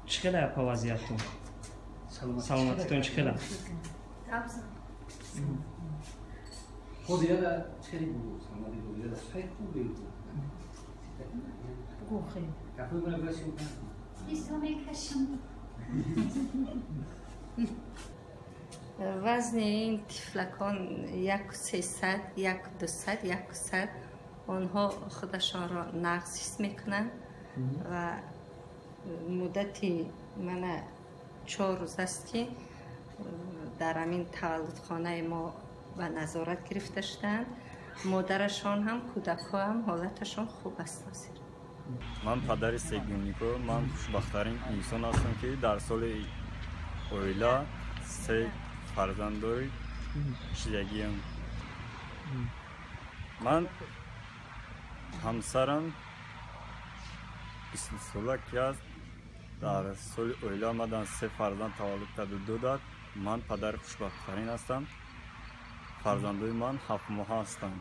Чӣ хела апа вазъиятон? Саломатитон чӣ хела? Вазни ин тифлакон 1300, 1200, 100. Онҳо худашонро нағз ҳис мекунанд ва муддати мана 4 рӯз аст, ки дар ҳамин таваллудхонаи мо ба назорат гирифта шуданд. Модарашон ҳам, кӯдакҳо ҳам ҳолаташон хуб аст ҳозир. Ман падари сегунико, ман хушбахттарин инсон ҳастам, ки дар соли оила се фарзанддори шидагиам. Ман ҳамсарам 20 сола ки аст, дар соли оила омадан се фарзанд таваллуд карду додад. Ман падари хушбахттарин ҳастам. Фарзандои ман 7 моҳа ҳастанд.